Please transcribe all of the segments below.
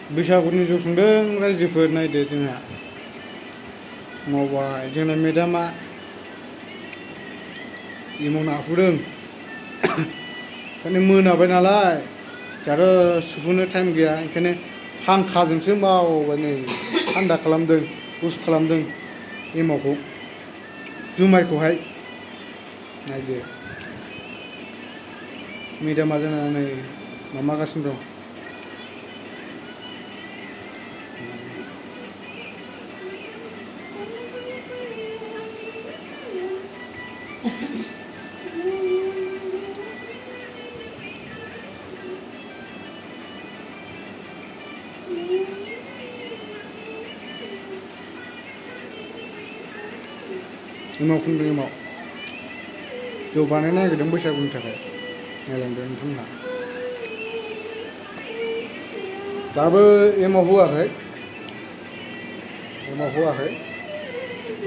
बैसागुनि जौ संदों रायजोफोर नायदो जोंहा मावबाय जोंना मेदामा एमाव नाफुदों ओंखायनो मोनाबाय नालाय जोंहाथ' सुहोनो टाइम गैया ओंखायनो फांखाजोंसो मावबाय नै थान्दा खालामदों गुसु खालामदों एमावखौ जुमायखौहाय नायदो मेदामा जोंना नै माबागासिनो दं एमाव फुनदों एमाव जौ बानायनो नागिरदों बैसागुनि थाखाय नायलांदो नोंथांमोनहा दाबो एमाव होआखै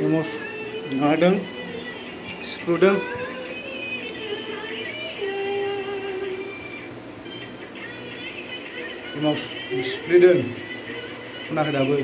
एमाव माबादों सिफ्रुदों एमाव सिफ्लेदों फुनाखै दाबो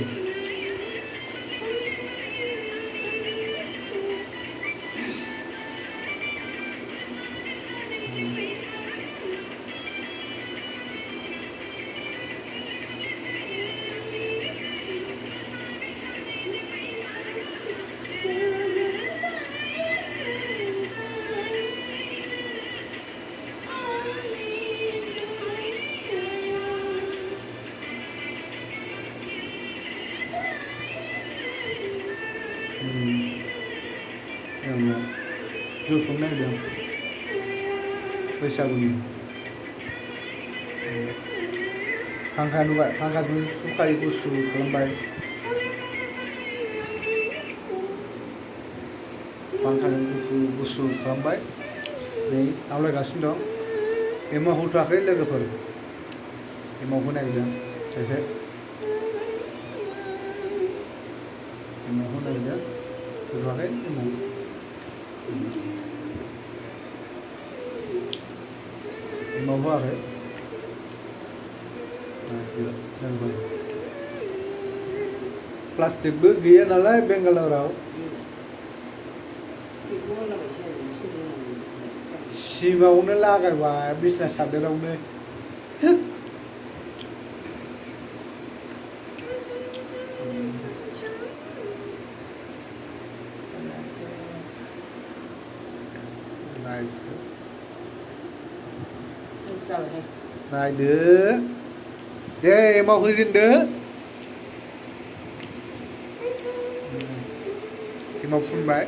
जौ संनो नागिरदों बैसागुनि फांखा नुबाय फांखाजों सुखायो गुसु खालामबाय फांखाजों गुसु खालामबाय नै आवलायगासिनो दं एमाव होथ'वाखै लोगोफोर एमाव होनो नागिरदों खायसे एमाव होनो नागिरदों होथ'वाखै एमाव होआखै प्लास्टिकबो गैया नालाय बेंगालराव सिमावनो लागायबाय बिसना सादोरावनो नायदो दे एमाव होजेनदो एमाव फुनबाय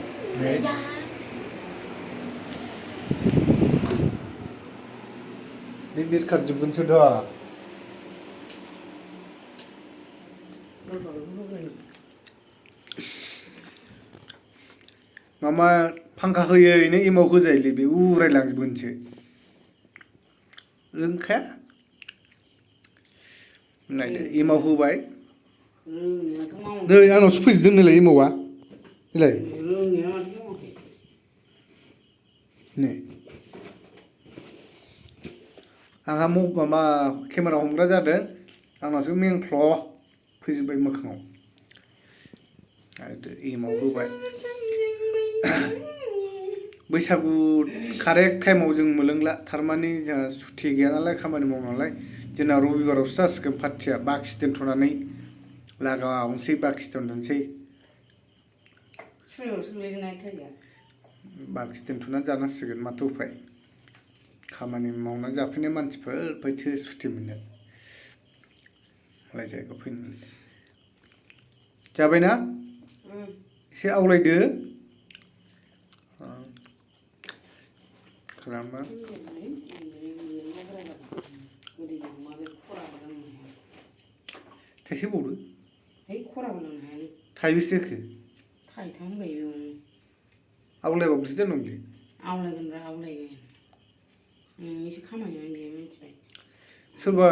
बे बिरखारजोबगोनसो दा मामा फांखा होयैनो एमाव होजायोलै बे उरायलांजोबगोनसो रोंखाया नायदो एमाव होबाय नै आंनावसो फैजोबदों नैलाय एमावा नैलाय नै आंहा माबा केमेरा हमग्रा जादों आंनावसो मेंख्ल' फैजोब्बाय मोखाङाव आरो एमाव होबाय बैसागु कारेक्ट टाइमाव जों मोनलोंला थारमाने जोंहा सुथि गैया नालाय खामानि मावो नालाय जोंना रबिबारावसो जासिगोन पार्टिया बाखि दोनथ'नानै लागावनोसै बाखि दोनथ'नोसै बाखि दोनथ'नानै जानांसिगोन माथो उफाय खामानि मावनानै जाफैनाय मानसिफोर ओमफ्रायसो सुथि मोनो मालाय जायगायाव फैनानै जाबायना एसे आवलायदो खालामबा थाइसे बावदो थाइबेसे जाखो थाइथाम होनबाय आवलायबाबोसो जानांगौलै आवलायगोनब्रा आवलायगोन एसे खामानियानो गैया मिथिबाय सोरबा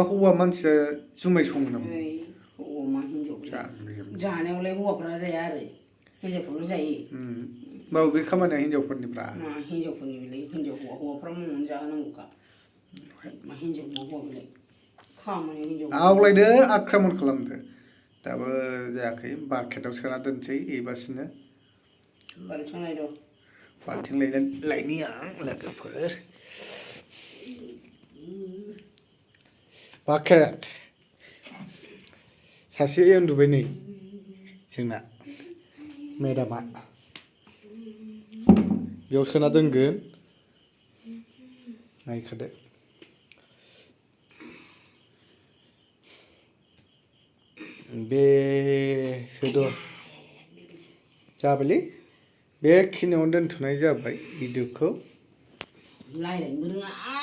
हौवा मानसिया जुमाय सङो नामा हौवा हिनजाव जानायावलाय हौवाफ्रा जाया आरो हिनजावफ्राल' जायो होमबाबो बे खामानिया हिनजावफोरनिब्रा हिनजावफोरनि बेलाय हौवाफ्रा मावनानै जाहोनांगौखा मा हिनजाव मा हौवा बेलाय आवलायदो आक्रमण खालामदो दाबो जायाखै बाकेटाव सोना दोनसै एबासिनो बाल्थिं लायनि आं लोगोफोर बाकेट सासे उन्दुबाय नै जोंना मेदामा बेयाव सोना दोनगोन नायखादो बे सोद' जाबायलै बेखिनियावनो दोनथ'नाय जाबाय भिडिअखौ रायज्लायनोबो रोङा